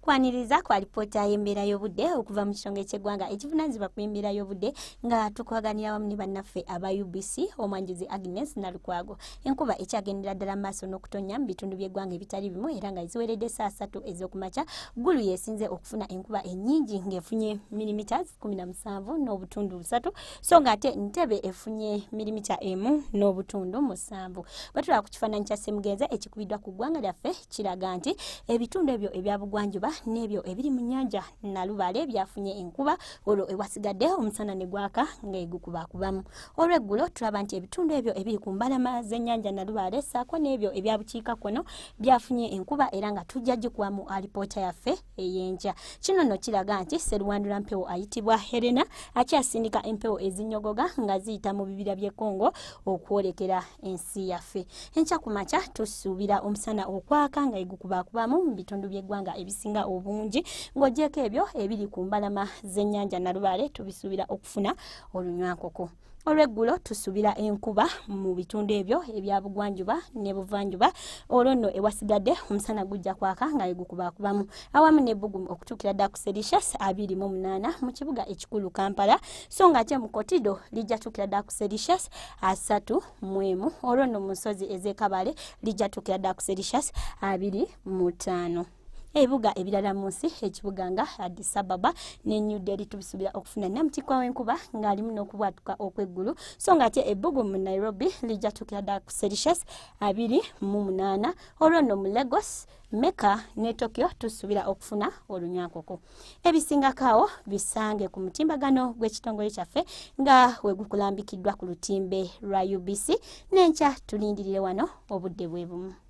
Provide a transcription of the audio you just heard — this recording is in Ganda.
Kwaniriza ku alipoota y'embeera y'obudde okuva mu kitongole ky'eggwanga ekivunaanyizibwa ku embeera y'obudde nga tukwaganira wamu ne bannaffe aba UBC, omwanjuzi Agnes Nalukwago. Enkuba ekyagendera ddala mu maaso n'okutonnya mu bitundu by'eggwanga ebitali bimu era nga ziweredde saa 3 ez'okumakya. Gulu yesinze okufuna enkuba ennyingi ng'efunye millimeters 17.3, so ng'ate Ntebe efunye milimita 1.7. Bwe tulaba ku kifaananyi kya Ssemugenza ekikubiddwa ku ggwanga lyaffe, kiraga nti ebitundu ebyo ebya bugwanjuba n'ebyo ebiri mu nnyanja Nalubaale byafunye enkuba, olwo ewasigadde omusana ne gwaka ng'egukubakubamu. Olweggulo tulaba nti ebitundu ebyo ebiri ku mbalama z'ennyanja Nalubaale ssaako n'ebyo ebya bukiikakkono byafunye enkuba era nga tujja gikuwa mu alipoota yaffe ey'enkya. Kino nno kiraga nti sseruwandula mpewo ayitibwa Helena akyasindika empewo ezinyogoga nga ziyita mu bibira by'e Congo okwolekera ensi yaffe. Enkya ku makya tusuubira omusana okwaka nga egukubakubamu mu bitundu by'eggwanga ebisinga obungi, ng'ogyeko ebyo ebiri ku mbalama z'ennyanja Nalubaale tubisuubira okufuna olunywankoko. Olweggulo tusubira enkuba mu bitundu ebyo ebya bugwanjuba ne buvanjuba, olwo nno ewasigadde omusana gujja kwaka nga egukubakubamu awamu n'ebbugumu okutuukira ddala ku Celsius 28 mu kibuga ekikulu Kampala, so nga ate mu Kotido lijja tuukira ddala ku Celsius 31, olwo nno mu nsozi ez'e Kabale lijja tuukira ddala ku Celsius 25. Ebibuga ebirala mu nsi, ekibuga nga Addis Ababa ne New Delhi, tubisuubira okufuna namutikwa w'enkuba ng'alimu n'okubwatuka okw'eggulu, so nga ate ebbugu mu Nairobi lijja tuukira ddala ku Celsius 28, olwo nno mu Lagos, Mecca ne Tokyo tusuubira okufuna olunywankoko. Ebisingako awo bisange ku mutimbagano gw'ekitongole kyaffe nga we gukulambikiddwa ku lutimbe lwa UBC. N'enkya tulindirire wano obudde bwe bumu.